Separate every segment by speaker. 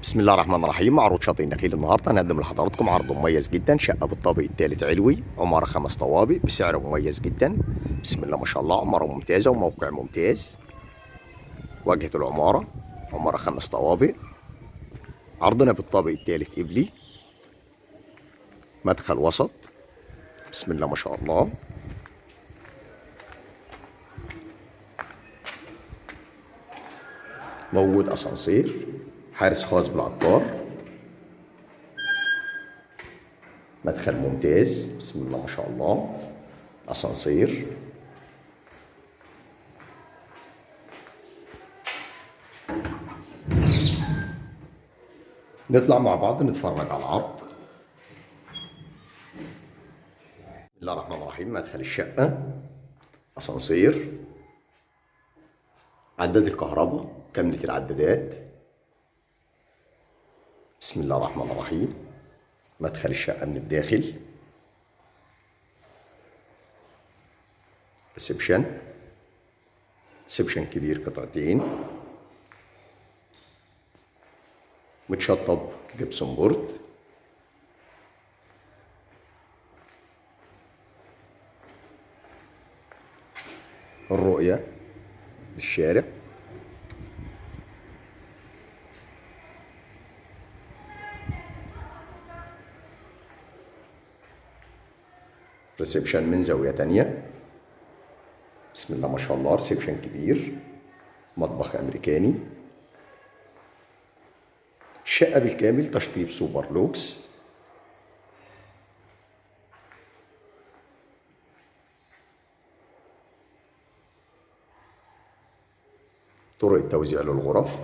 Speaker 1: بسم الله الرحمن الرحيم. معروض شاطئ النخيل النهارده هنقدم لحضراتكم عرض مميز جدا، شقه بالطابق الثالث علوي، عمارة 5 طوابق بسعر مميز جدا. بسم الله ما شاء الله، عمارة ممتازة وموقع ممتاز. واجهه العمارة عمارة 5 طوابق. عرضنا بالطابق الثالث قبلي، مدخل وسط. بسم الله ما شاء الله. موجود اسانسير، حارس خاص بالعقار، مدخل ممتاز. بسم الله ما شاء الله، اسانسير. نطلع مع بعض نتفرج على العرض. بسم الله الرحمن الرحيم. مدخل الشقة، اسانسير، عداد الكهرباء، كاملة العدادات. بسم الله الرحمن الرحيم. مدخل الشقة من الداخل، reception، reception كبير قطعتين، متشطب gypsum board. الرؤية للشارع. reception من زاوية تانية. بسم الله ما شاء الله، reception كبير، مطبخ أمريكاني. الشقة بالكامل تشطيب سوبر لوكس. طرق التوزيع للغرف،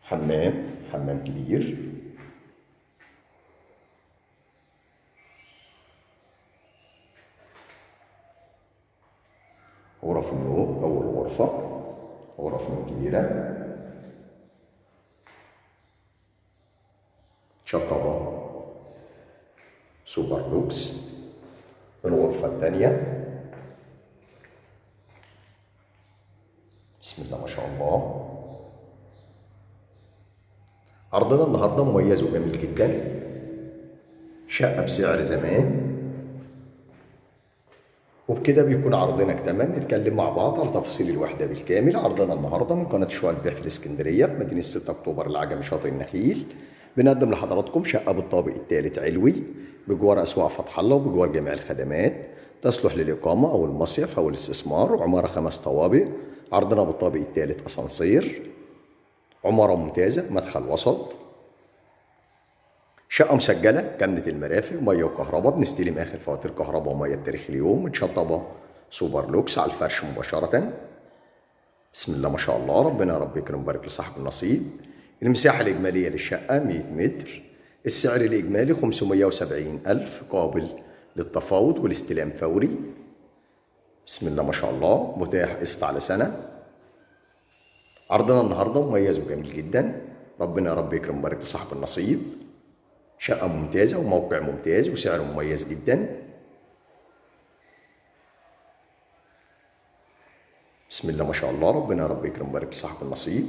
Speaker 1: حمام، حمام كبير. غرف النوم، أول غرفة غرف نوم كبيرة، شطبة سوبر لوكس. الغرفة الثانية، بسم الله ما شاء الله. عرضنا النهارده مميز وجميل جدا، شقة بسعر زمان. وبكده بيكون عرضنا اكتمل. نتكلم مع بعض على تفاصيل الوحدة بالكامل. عرضنا النهارده من قناة شقق البيع في الاسكندرية في مدينة 6 أكتوبر العجمي شاطئ النخيل. بنقدم لحضراتكم شقة بالطابق الثالث علوي، بجوار أسواق فتح الله وبجوار جميع الخدمات، تصلح للإقامة أو المصيف أو الاستثمار. عمارة 5 طوابق. عرضنا بالطابق الثالث أسانسير، عمارة ممتازة، مدخل وسط، شقة مسجلة كاملة المرافق، مية وكهرباء، بنستلم آخر فواتير كهرباء ومية بتاريخ اليوم، متشطبة سوبر لوكس على الفرش مباشرة. بسم الله ما شاء الله، ربنا يا رب يكرم ويبارك لصاحب النصيب. المساحة الإجمالية للشقة 100 متر، السعر الإجمالي 570 ألف، قابل للتفاوض والاستلام فوري. بسم الله ما شاء الله، متاح قسط على سنة. عرضنا النهاردة مميز وجميل جدا، ربنا يا رب يكرم ويبارك لصاحب النصيب. شقة ممتازة وموقع ممتاز وسعر مميز جدا. بسم الله ما شاء الله، ربنا يا رب يكرم ويبارك لصاحب النصيب.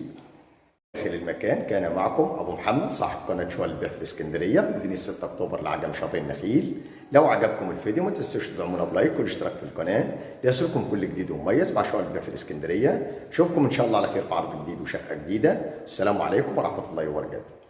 Speaker 1: داخل المكان كان معكم أبو محمد صاحب قناة شقق البيع في الإسكندرية في مدينة 6 أكتوبر العجم شاطئ النخيل. لو عجبكم الفيديو ما تنسوش تدعمونا ب like والاشتراك في القناة ليصلكم كل جديد ومميز مع شقق البيع في الإسكندرية. أشوفكم إن شاء الله على خير في عرض جديد وشقة جديدة. السلام عليكم ورحمة الله وبركاته.